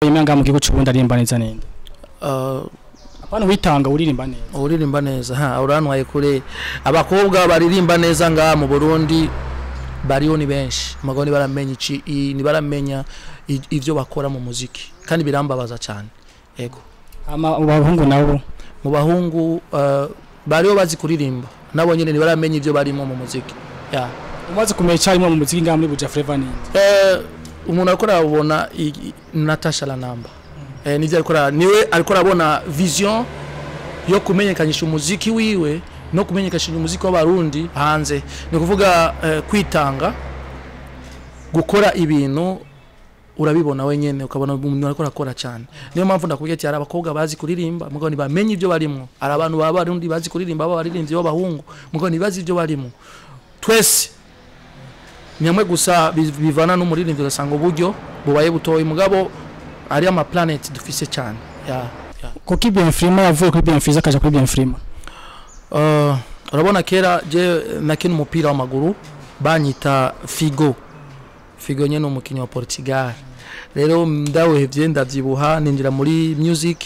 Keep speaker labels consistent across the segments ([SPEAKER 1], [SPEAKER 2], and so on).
[SPEAKER 1] Wemera mu gihugu cy'u Burundi aririmba neza ninde? Apana witanga, uririmba neza.
[SPEAKER 2] Uririmba neza, ha, urantwaye kure. Abakobwa baririmba neza ngaha mu Burundi bariho ni benshi, mugabo ntibaramenya ici ntibaramenya ivyo bakora mu muziki, kandi birambabaza cyane, yego.
[SPEAKER 1] Ama mu bahungu nabo?
[SPEAKER 2] Mu bahungu bariho bazi kuririmba, nabo nyene ntibaramenya ivyo barimo mu muziki, yeah.
[SPEAKER 1] Umaze kumenya icyarimwe mu muziki ngaha muri Buja Flavor ninde?
[SPEAKER 2] Umuntu ariko arabona Natasha Lanamba, nivyo ariko niwe ariko arabona vision yo kumenyekanisha umuziki wiwe no kumenyekanisha umuziki w'Abarundi hanze. Ni kuvuga kwitanga, gukora ibintu urabibona wenyene, ukabona umuntu ariko arakora cyane. Niyo mpamvu ndakubwiye ati hari abakobwa bazi kuririmba, mugabo ntibamenye ibyo barimo. Hari abantu b'Abarundi bazi kuririmba, b'abaririmbyi b'abahungu, mugabo ntibazi ibyo barimo. Twese ni hamwe gusa bivana n'umuririmbyi, ugasanga uburyo bubaye butoyi, mugabo ari ama talent dufise cyane, yeah.
[SPEAKER 1] Kuko Bienfrima yavuye kuri Bienfriza akaja kuri Bienfrima?
[SPEAKER 2] Urabona kera je nakina umupira w'amaguru, banyita Figo. Figo nyene umukinnyi wa Portugal. Rero ndawuhevye, ndavyibuha, ninjira muri music,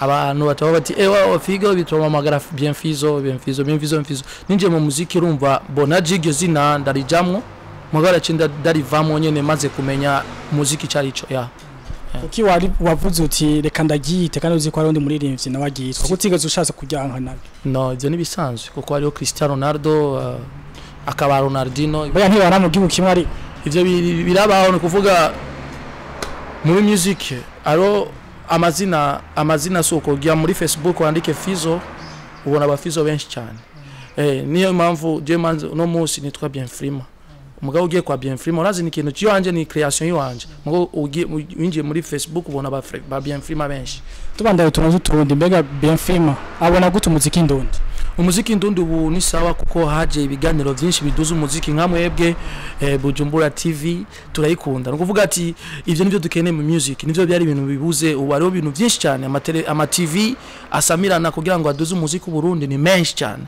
[SPEAKER 2] abantu bataba bati: "Ewa Figo", bituma Bienfizo, Bienfizo, Bienfizo, Bienfizo. Ninjiye mu muziki, urumva bona iryo zina ndarijamwo, mugabo racinda ndarivamwo nyene maze kumenya muziki carico, yeah.
[SPEAKER 1] Kuki wari wavuze uti reka ndagiyite, kandi uzi ko hari undi muririmbyi nawe agiyitwa, kuko utigeze ushatse kujyanka nabyo?
[SPEAKER 2] No, ivyo nibisanzwe, kuko hariho Cristiano Ronaldo, akaba Ronaldinho.
[SPEAKER 1] Baya ntibara mu gihugu kimwe ariko.
[SPEAKER 2] Ivyo birabaho. Ni kuvuga muri music aro amazina si uko ujya muri Facebook wandike Fizo, ubona abafizo benshi cyane. Niyo mpamvu je manze uno munsi nitwa Bienfrima. Umugabo ugiye kwa Bienfrima, urazi ni ikintu cy'iwanje, ni creation y'iwanje, mugabo ugiye winjiye muri Facebook ubona ba Bienfrima benshi.
[SPEAKER 1] Tubandaye tunazo uturundi, mbega Bienfrima abona gute umuziki ndundi?
[SPEAKER 2] Umuziki ndundi ubu ni sawa, kuko haje ibiganiro byinshi biduza umuziki nka mwebwe, Bujumbura TV turayikunda. Ni ukuvuga ati ivyo nivyo dukeneye mu music, nivyo byari ibintu bibuze. Ubu hariho ibintu byinshi cyane, ama TV asamirana kugira ngo aduze umuziki u Burundi ni menshi cyane.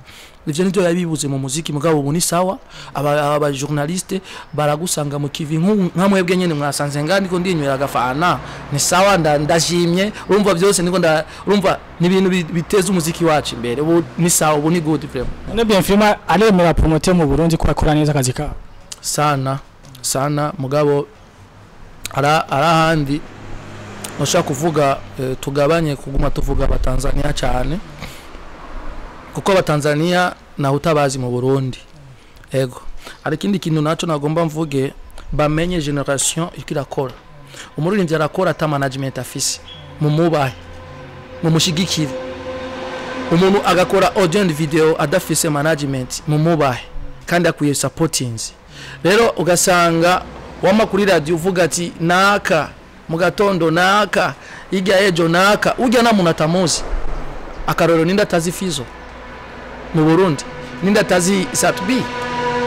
[SPEAKER 2] Ivyo nivyo byari bibuze mu muziki, mugabo ubu ni sawa. Aba journaliste baragusanga mu kivi, nka mwebwe nyene mwasanze nga ndiko ndinywera agafana, ni sawa, ndashimye. Urumva byose niko urumva ni ibintu biteza umuziki wacu imbere. Ubu ni sawa, ubu ni good vraiment.
[SPEAKER 1] None Bienfrima aremera promoter mu Burundi ko akora neza akazi kabo?
[SPEAKER 2] Sana sana, mugabo ara ahandi nashaka kuvuga, tugabanye kuguma tuvuga abatanzania cyane, kuko abatanzania naho utabazi mu Burundi. Ego, hari ikindi kintu naco nagomba mvuge: bamenye generation iko irakora. Umuririmbyi arakora ata management afise, mumubahe, mumushigikire. Umuntu agakora audio and video adafise management, mumubahe, kandi akwiye supportings. Rero ugasanga wama kuri radio uvuga ati naka mu gatondo, naka hirya ejo, naka ujya na muntu atamuzi. Akarorero, ninde atazi Fizo mu Burundi? Ninde atazi Satbi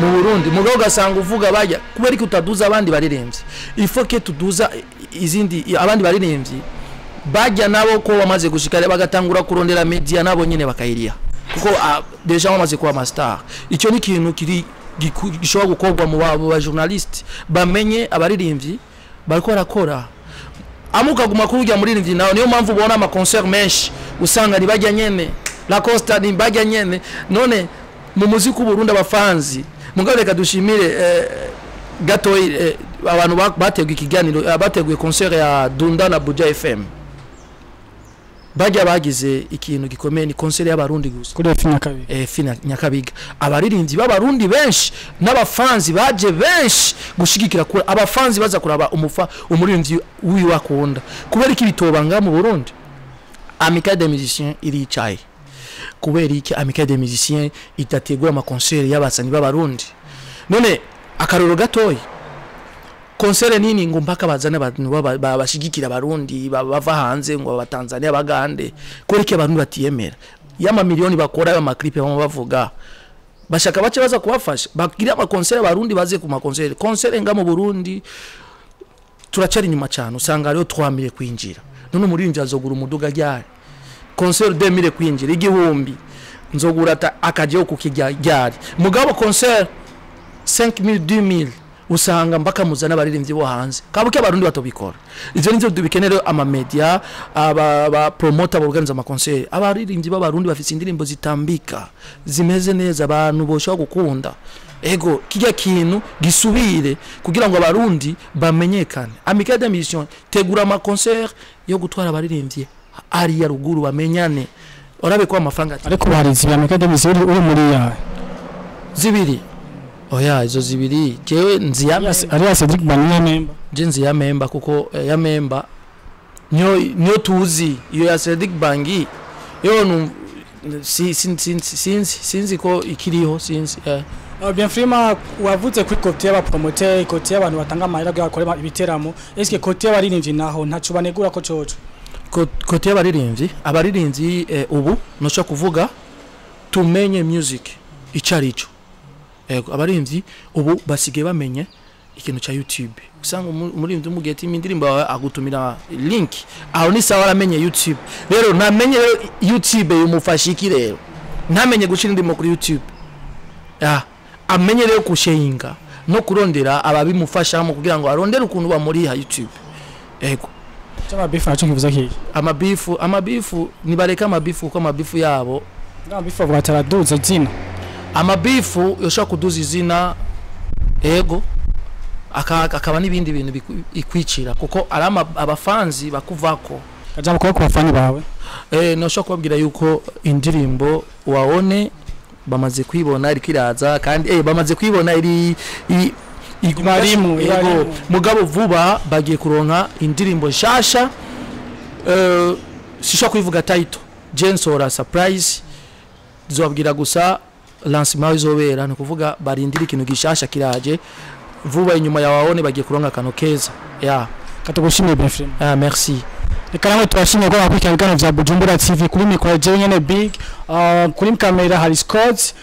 [SPEAKER 2] mu Burundi? Mugabo ugasanga uvuga bajya, kubera ko utaduza abandi baririmbyi. Il faut que tuduza izindi, abandi baririmbyi bajya nabo ko bamaze gushika bagatangura kurondera media, nabo nyine bakayiriya, kuko déjà bamaze kuba ama star. Icyo ni ikintu kiri gishobora gukorwa mu ba journaliste, bamenye abaririmbyi bariko barakora. Amuka guma kuri ujya muririmbyi nawe. Niyo mpamvu ubona ama concert menshi usanga ni bajya nyene, La Costa ni bajya nyene. None mu muziki w'u Burundi abafanzi, mugabo reka dushimire gatoyi abantu bateguye ikiganiro, bateguye concert ya Dunda na Buja FM. Bajya bagize ikintu gikomeye, ni concert y'Abarundi gusa.
[SPEAKER 1] Kuri F Nyakabiga.
[SPEAKER 2] Fina Nyakabiga, abaririmbyi b'Abarundi benshi n'abafanzi baje benshi gushigikira kura, abafanzi baza kuraba umuririmbyi w'iwe akunda. Kubera iki bitobanga mu Burundi? Amicale des musiciens iricaye, kubera iki Amicale des musiciens itategura ama concert y'abasani b'Abarundi? None akaroro gatoyi, concert nini ngo mpaka bazane abantu bashigikira Abarundi bava hanze, ngo abatanzania, Bagande. Kubera iki abantu batiyemera yama miliyoni bakora y'ama clip bamwe bavuga bashaka bace baza kubafasha, bagira ama concert, Abarundi baze ku ma concert? Concert nga mu Burundi turacari inyuma cyane, usanga hariho 3000 kwinjira. None umuririmbyi azogura umuduga ryari? Concert 2000 kwinjira, 1000, nzogura akajeho kukijya ryari? Mugabo concert 5000, 2000. Usanga mbaka muzana abaririmbyi bo hanze kabuke abarundi batobikora. Ivyo nivyo dubikenere, ama media, aba promoter borganiza ama concert. Abaririmbyi b'abarundi bafite indirimbo zitambika, zimeze neza, abantu boshobora gukunda. Ego, kijya kintu gisubire kugira ngo abarundi bamenyekane. Amicale des Musiciens, tegura ama concert yo gutwara abaririmbyi ari ya ruguru bamenyane, orabe ko amafaranga
[SPEAKER 1] Ariko hari zibiri Amicale des Musiciens, uri muri ya
[SPEAKER 2] Zibiri? Oya, izo zibiri jewe nzi ya
[SPEAKER 1] Ariya Cedric Banyinya memba.
[SPEAKER 2] Je nzi ya memba kuko ya memba niyo tuzi. Iyo ya Cedric Bangi yo si sinzi ko ikiriho, sinzi.
[SPEAKER 1] Bien Freema, wavuze kuri côté y'abapromoteur, côté y'abantu batanga amahera kugira bakore ibiteramo. Eske côté y'abaririmbyi naho ntaco banegura ko coco?
[SPEAKER 2] Côté y'abaririmbyi, ubu ntushobora kuvuga tumenye music ico arico. Ego, abaririmbyi ubu basigaye bamenye ikintu ca YouTube. Usanga umuririmbyi umubwiye ati indirimbo yawe, agutumira link. Aho ni sawa, aramenye YouTube. Rero ntamenye rero YouTube yumufasha iki? Rero ntamenye gushira indirimbo kuri YouTube, amenye rero kushinga no kurondera ababimufashamo kugira ngo arondere ukuntu bamuriha YouTube. Ego.
[SPEAKER 1] Cy'amabifu naco kivuza kiki?
[SPEAKER 2] Amabifu nibareka amabifu, kuko amabifu yabo
[SPEAKER 1] Amabifu avuga ati araduza izina.
[SPEAKER 2] Amabifu yoshobora kuduza izina, ego, akaba n'ibindi bintu ikwicira kuko ari abafanzi bakuvako.
[SPEAKER 1] Kajambo kuba ku bafani bawe.
[SPEAKER 2] Noshobora kubabwira yuko indirimbo Waone bamaze kwibona, iriko iraza kandi bamaze kwibona iri
[SPEAKER 1] Ibarimu,
[SPEAKER 2] ego,
[SPEAKER 1] ibarimu.
[SPEAKER 2] Mugabo vuba bagiye kuronka indirimbo nshasha. Sishobora kubivuga title, je nsora surprise, zobabwira gusa lancement izobera. Ni kuvuga barindira ikintu gishasha kiraje vuba. Inyuma ya Waone bagiye kuronka akantu keza ya.
[SPEAKER 1] Katugushimiye, Bien Freema.
[SPEAKER 2] Ah, merci.
[SPEAKER 1] Reka namwe tubashimiye ko mwakurikirana ibiganiro vya Bujumbura TV. Kuri mikoro jewe nyene Big, kuri kamera hari Scott.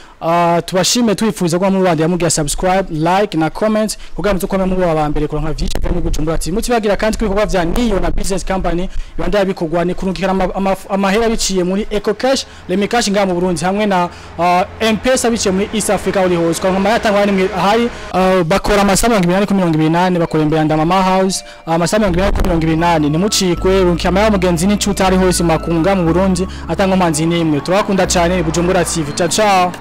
[SPEAKER 1] Tubashimiye, twifuza ko mu bandi yamugira subscribe, like na comment kugira ngo muzokome muri aba mbere kuronka vyinshi byo muri Bujumbura TV. Mutibagira kandi ko ibikorwa vya Niyo na Business Company ibanda yabikorwa ni kurungikana amahera biciye muri EcoCash, Lumicash ngaha mu Burundi, hamwe na M-Pesa biciye muri East Africa uri hose kwa nkama yatangwa nimwe ahari. Bakora amasaha 28 ku 28, bakora imbere ya Ndamama House, amasaha 28 ku 28. Ntimucikwe, rungika amahera mugenzi n'inshuti ari hose makunga mu Burundi atanga manzi nimwe. Turabakunda cyane. Bujumbura TV, ciao ciao.